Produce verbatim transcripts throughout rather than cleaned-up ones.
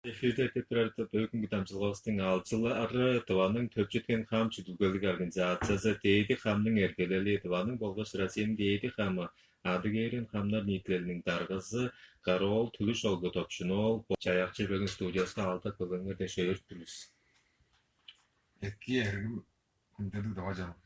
Эфирде эртип турар бүгүнкү дамчылгавыстың аалчылары Тываның төвчүткен хам чүдүлгелиг организациясы, Дээди хамның эргелели, Тываның болгаш Россияның Дээди хамы, адыгээрен хамнар ниитилелиниң даргазы Караоол Түлүш оглу Топчун-оол. Чаяакчы бөгүн студияска алдап келгеңер дээш өөрүп тур бис. Эки эргим хүндүлүг дыважам.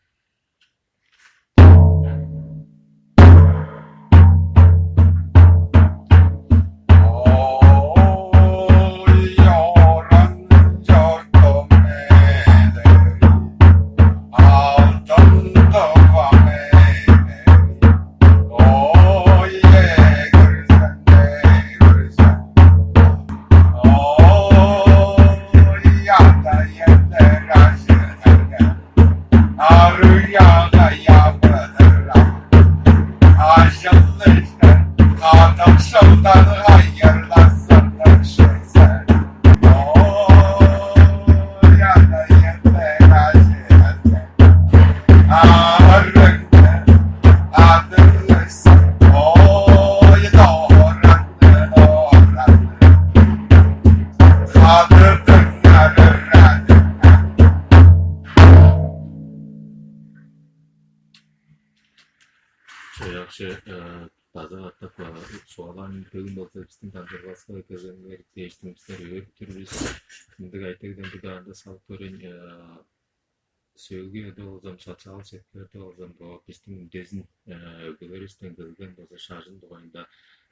Чаяакчы, э, база катап, э, чугаалаан бөгүн болза бистиң дамчыдылгавыска келгеңер дээштиң бистер өөрүп тур бис. Мындыг айтырыгдан бир даанда салып көрейн, э, сөөлгү үеде болза, социал сеттерде болза, бо бистиң үндезин, э, өгбелеривистен келген болза шажын дугайында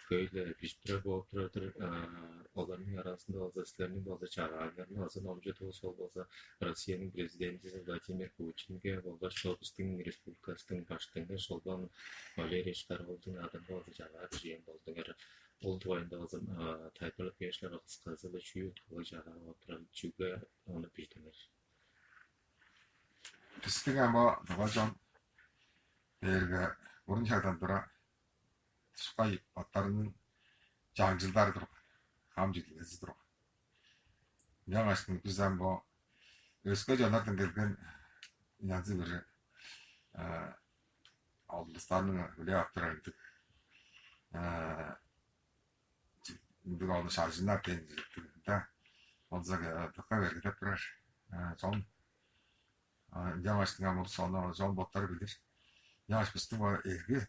хөй-ле бижип турар болуп турар-дыр. Э, оларның аразында болза, силерниң болза чагаагларны база номчудувус, ол болза Россияның президентизи Владимир Путинге болгаш бо бистиң республикавыстың баштыңы Шолбан Валерьевич Кара-оолдуң адынга болза чагаа бижээн болдуңар. Ол дугайында болза, э, тайылбырлап кээш-ле, кысказы-биле чүү уткалыг чагаа болуп турар, чүге ону бижидиңер? Бистиң ам бо тыва чон дээрге бурун шагдан тура тускай боттарының чаңчылдары турган, хам чүдүлгези турган. Ынчангаштың бис ам бо өске чоннардан келген янзы-бүрү, э, албыстарның үлеп ап турар ындыг, э, ындыг ону шажыннар дээн чижектиг да. Онза, э, дыка бергедеп турар, э, чон. А, ынчангаштың ам улус ону чон боттары билир. Ынчангаш бистиң бо эрги,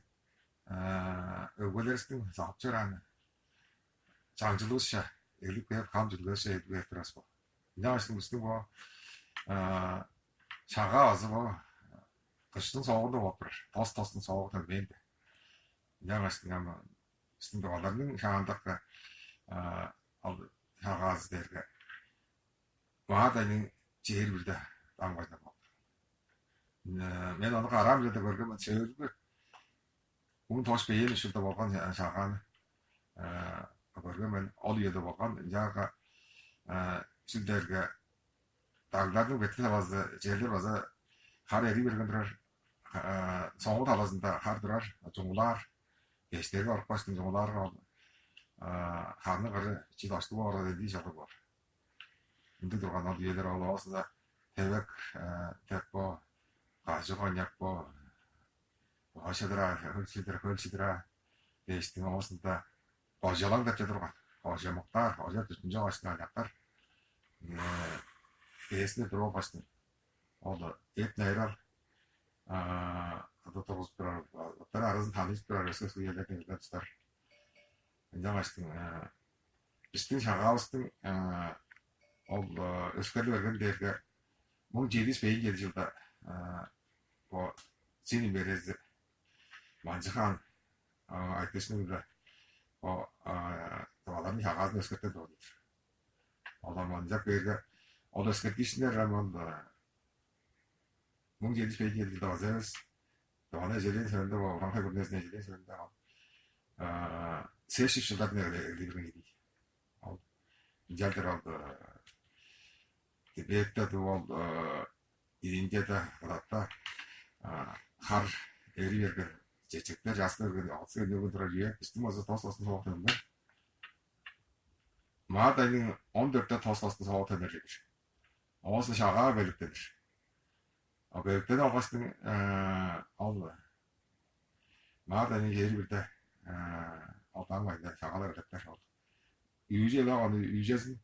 э, өгбелеривистиң сагып чорааны чаңчылывысче эглип кээп, хам чүдүлгевисче эглип кээп турар бис бо. Ынчангаштың бистиң бо, э, чагаа база бо кыштың соогунда болуп турар. Тос-тостуң соогу төнмээн-даа. Ынчангаштың ам бистиң тываларның шаандакы, а, ал чагаазы дээрге март айның чээрби бирде даң байдалап калды. Э, мен ону караам чүведе көрген мен, сөөлгү муң тос бейен үш чылда болган ча-, чагааны, э, көрген мен, ол үеде болган. Ынчаарга, э, чүл дээрге дагларның бетке талазы, черлер база хар эрий берген турар, э, соңгу талазында хар турар, чуңгулаар, кештерге орупкаштың чуңгулаарга ол, э, харның кыры чип аштыг боор эдии чалыг боор. Ындыг турган ол үелер ол оозунда тевек, э, теп бо, кажы коньяк бо, бо чыдыра, хөл чыдыра, хөл чыдыра дээштиң оозунда кожалаң деп чедир турган. Кожа муктаар, кожа дүртүнчү кожуң аныяктар. Э, кээзинде туруп алгаштың. Ол эп найырал, а, ада тургузуп турар, оттар аразын таныжып турар, өске-өске черлерден келген тустар. Ынчангаштың, э, бистиң чагаавыстың, э, ол, э, өскерли берген дээрге муң чеди чүс бежен чеди чылда, э, бо Цин империязы Манчы хаан, э, айтыышкынында бо, э, тываларның чагаазын өскерткен турган-дыр. Ол ам ынчап кээрге, ол өскертиишкиннер ам ол, э, муң чеди чүс бежен чеди чылда база эвес, Тываны эжелээн сөөлүнде, бо ураңгай күрүнезин эжелээн сөөлүнде ол, а, сес чүс чылдардан эглип кирип каан. Ол ынчалдыр ол, э, Тибетте, ол, э, Индияда, Кытайда, а, хар эри берген, чечектер часкы берген, алгыс берген турар үе, бистиң болза тос-тостуң соогу төнген. Март айның он дөртте тос-тостуң соогу төнер чүве-дир. Оозу чагаа белеткенир. А белеткенип алгаштың, э, ол март айның чээрби бирде, э, ол даң байдалда чагаалар белеткээр ол. Үүжү эле ону үүжезин,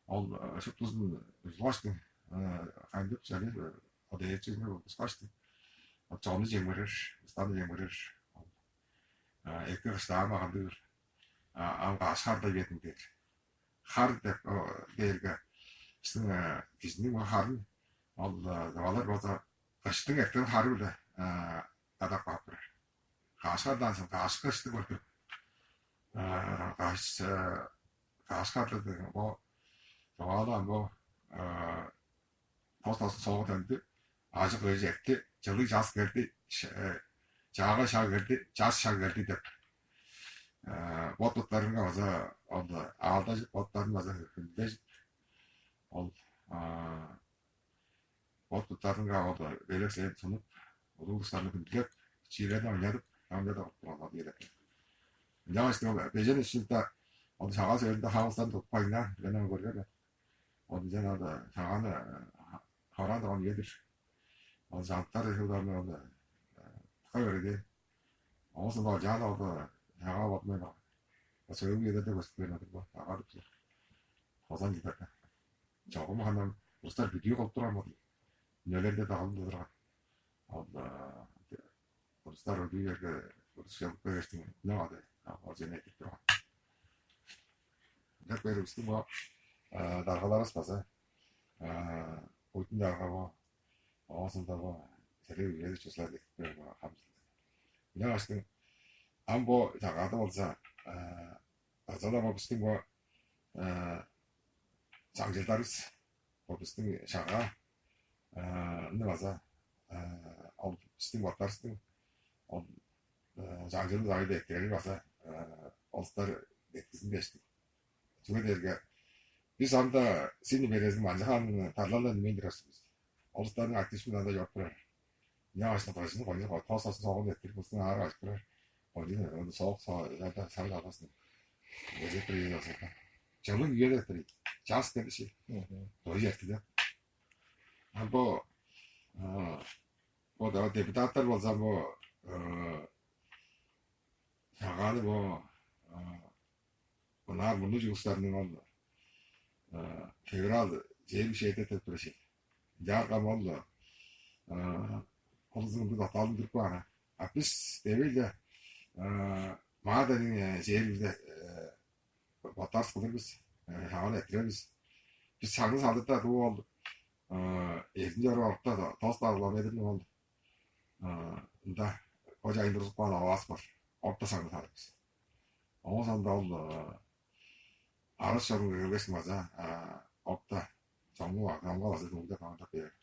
Ол шуптузун ужулгаштың, кайдып чарыыр, ол дээчиинге болбускаштың. Чонну чемгерер, устаны чемгерер. Эки кыштаама кандыыр, ам каш харда бедиң дээр. Хар деп дээрге, бистиң кижиниң бо харын ол, тывалар болза, кыштың эрткен хары-биле кадап каап турар. Каш хардан соң каш кышты көрдүк. Каш каш харды деген бо чугаалаан бо тос-тостун соогу төнду, ажык ыыжы эртти, чылыг час келди, чаагай шаг келди, час шаг келди деп. Бот-буттарынга база ол аалдажып, боттарын база хүндежип, ол бот-буттарынга ол белек сээп сунуп, улуг улустарны хүндүлеп, чиилерни ойнадып, ам-даа кылып турганнар дээр экен. Ынчангаш ол бежен үш чылда ол Шагаа сөөлүнде хаан улустарын тудуп кайнаар, мен ону көрген мен. Ол ынчан ол Шагааны хораан турган үе-дир. Ол чамдыктар ышылдарны ол тыка береди. Оон соң ол чаан ол Шагаа бодунмайн калган. Сөөлгү үелерде көстүп берип атыр бо, Шагаа деп. Тозан чылдарда. Чогум ханам улустар бүдүү кылып турган болду. Үнелерде дагылып турган. Ол улустар өдүүрге, улус чыглып келгештиң, ынчап ады ол чене этип турган. Ынчап бээр бистиң бо даргаларывыс база Уйтун дарга бо, оозунда бо Серег үези чузулар этип берген хамчылды. Ынчангаштың ам бо Шагаада болза, база-ла бо бистиң бо чаңчылдарывыс, бо бистиң Шагаа ны база ол бистиң боттарывыстың ол чаңчылын кайда эрттирери база олустар деткизин дээштиң. Чүге дээрге бис ам-даа син березин манчы хаанның тарлалдан немейн турар бис. Олустарның активизми анда чоруп турар. Ынчангаш бажын кончуг тос-тостун соогун эрттирип, бистиң аарыг ажып турар. Кончуг соок соорда сарыг албасын. Эзеп бир үеде болза. Чылыг үеде эрттирип. Час келиши. Дой эртиде. А бо бо депутаттар болза бо Шагааны бо ынаар мурнуу чугустарның ол февраль чээрби чеде деп турар чек. Ынчаарга ол олузун ындыг доктаалын туруп каан. А бис девейле маа дериң чээрбиде боттарыс кылыр бис, хаван эрттирер бис. Бис саңны салдырда дуу ол эрдин чору орукта тос километрниң ол ында кожайын турузуп каан оваас бар. Орта саңны салыр бис. Оон соонда ол арыс чорунга келгеш база опта чоңгу чоңга база дуугда каандап бээр.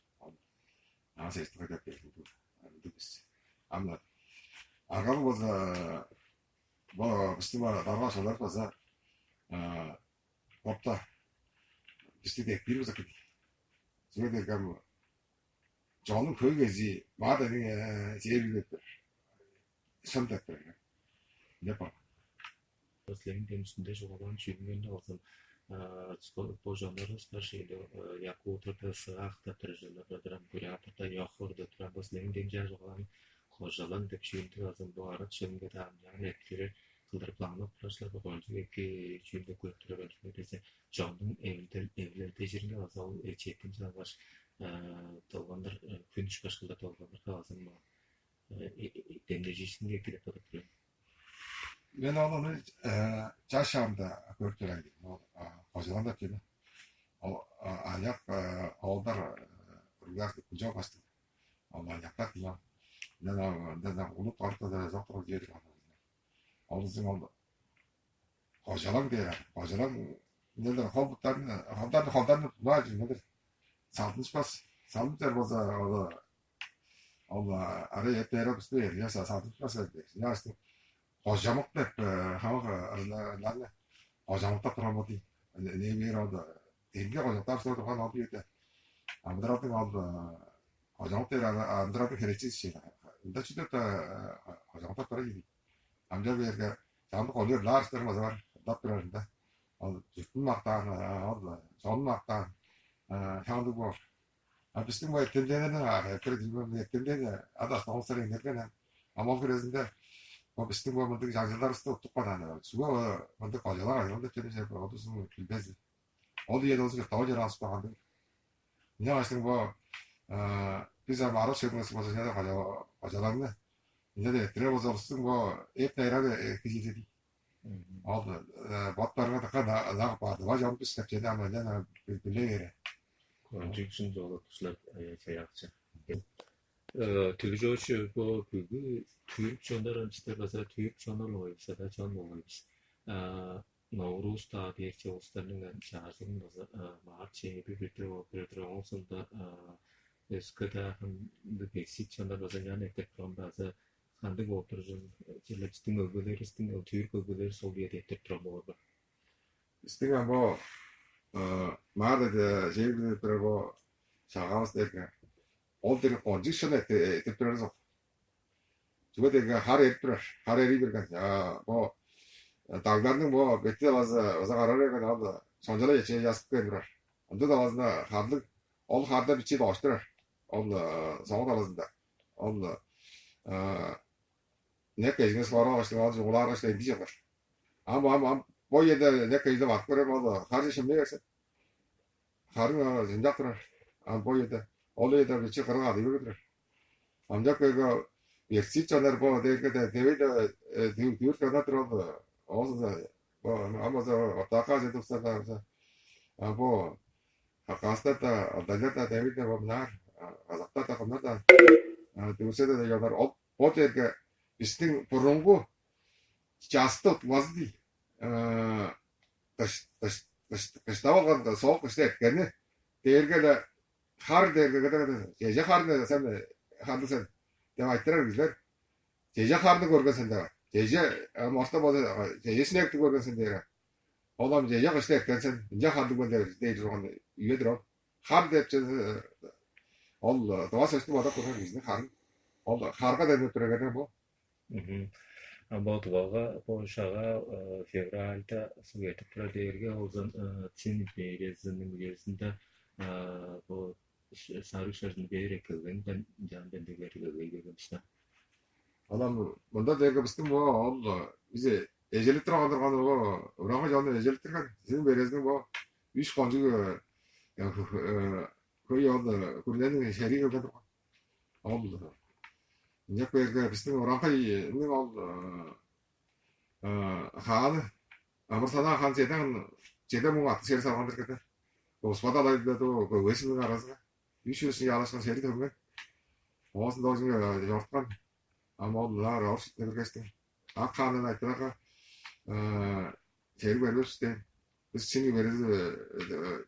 Аас эстиге деп берди. Ындыг бис. Ам аргалы болза бо бистиң дарга шолар база опта бисти деп бир база киди. Чүге дээрге ам чонуң хөй кезии маа дериң чээрби деп бер. Шын деп бер. Деп бар. Силерниң демисинде чугаалаан чүүлүңерни алзам, бо чоннарывыс бар шейле, якуттарда сыак деп турар чоннар бар, буряттарда йохор деп турар. Бо силерниң демчаа чугаалаан кожалаң деп чүүлдү алзам, бо арат шөлүнге даан ян эткире кылдырып лаңнап турар силер, бо кончуг эки чүүлдү көрүп турар. Десе чоннуң эвилдежиринге база ол четинчи алгаш долгандыр, хүн ушкаш кылдыр долгандырга база демнежиишинге эки деп бодап турар. Мен ол ону чаш шаамда көрүп турар ийдим. Ол кожалаан деп чүве. Ол аныяк оолдар уруглар күлчок баштым. Ол аныяктар дийин. Мен ында улуп калып да доктор жери. Ол биздин ол кожалаң дээр. Кожалаң нелер холдуктарын холдарын холдарын тунаа жиңелер. Салтынышпас. Салтынчар болза ол ол ара эт бээр бисте бээр. Яса салтынышпас. Ястың кожамык деп хамык ырларны кожамыктап турган болду. Не бээр ол динге кожамыктап турган ол бийде. Амдыралдың ол кожамык дээр амдыралдың херечизи шейлер. Ында чүдеп кожамыктап турар ийди. Амча бээрге чамдык олур лаарыстар база бар. Дап турарында. Ол журтун мактаан, ол сонун мактаан. Шаандыг боор. А биздин бо эртемденерниң эртемден ада оңустар эңерген. Амал күрезинде бо биздин бо мындыг жаңчылдарыбызды уттуп каан. Чүге мындыг кожалар айылында чедип, олдусун билбезди. Ол ийе дозу таван чер алыспаганды. Ынчангаштың бо бис ам арат сөдүңүс болза, ынча кожаларны ынча эрттирер болза, улустуң бо эп найраны кижизи дий. Ол боттарга дыка ынак баадыва чон бис деп чеде ам ынчан биле бере. Кончуг шын жолу тушлап чаяакчы. Түгүжөөчү бо бүгү түрк чоннар ынчыдар база түрк чоннар болгай бис, ада чон болгай бис. Новруз-даа дээрче улустарның чаажылын база маар чееби бирдир болуп турар. Ооң соонда өске-даа ындыг бексик чоннар база нян эттеп турган база кандыг болуп туржун, черле бистиң өгбелеривистиң, ол түрк өгбелери сол үеде эттеп турган болур бе? Бистиң ам бо маар деде чеги билип турар бо чагаавыс дээрге ол дээрге кончуг шын эттеп турар. Чүге дээрге хар эрип турар, хар эрий берген. Бо дагдарның бо бетти алазы база карар берген, ал сончалай эчээ жазып келип турар. Ындыг талазында харлыг, ол харда бичии доочтурар. Ол соңу талазында. Ол не кежиңис баргаш, ол жугулааргаш, энди чыгар. Ам ам ам бо ийеде не кежиде барып көрем, ол харже шимней берсин. Харын чымчак турар. Ам бо ийеде, ол ийеде бичи кырыг адыйбы турар. Амчак көйгө версит чоннар бо дээрге дебей-де дүүр чоннар турар. Оозунда ам база ортаакка азы дуксарда база бо хакастар-да, алдайлар-да, дебей-де бо мынаар казактар-да, кымнар-да дүүрседе чоннар. Ол бо дээрге бистиң бурунгу часты утмазы дий. Кыштап алган соок кышты эрткени дээрге-ле хар дээрге чеже харны сен ханды сен деп айтырар кижилер. Чеже харны көрген сен деп. Чеже морта болза чеже синекти көрген сен дээр. Ол ам чеже кышты эрткен сен, ынча хандыг мен дээр турган үе-дир ол. Хар деп ол дыва сөстү бодап көрген кижини харын. Ол харга денип тур экен бу. Мгм. А бо дубага бо шага февральда суг этип турар дээрге, олзан цин березиниң үезинде бо сарыг шажын бээр эккелген, жан бендегер эккелген бисте. Анан мында дээрге бистиң бо ол бизе эжелип турган турган бо урага жаны эжелип турган. Сизин березиниң бо үч кончуг хөй ол күрнениң шери келген турган. Ол ынчап кээрге бистиң ураңгайның ол хааны амырсанаа хаан чеде чеде муң аты шери салган-дыр кеде. Оспада алай биле доо көвесиниң аразынга үш үсүн яалашкан шери төгүнген. Оозун доожунга чорткан. Ам ол ынаар орус итне киргештиң. Ак хаанын айтырага шери бербес дээн. Бис сиңи берези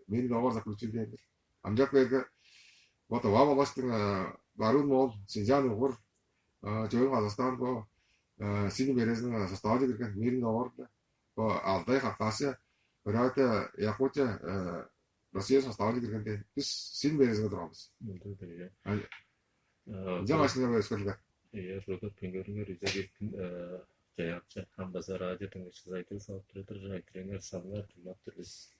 мени доогор заключил дээн-дир. Амчак берге бо дыва болгаштың барыын моол Синжан угур чөөн Казакстан бо сиңи березиниң составы кирген мирин доогор бо Алтай, Хакасия, Бурятия, Якутия Россия составы кирген дээн. Бис сиң березине турганбыз. Мындыг дерге. Ынча машинага өскөрлүгер. Ийе, Рудольф, пиңгериңер үзе кеттин. Жаяакчы ам база радио тыңгычы айтырыг салып турар, айтырыңар салыңар, тыңнап тур бис.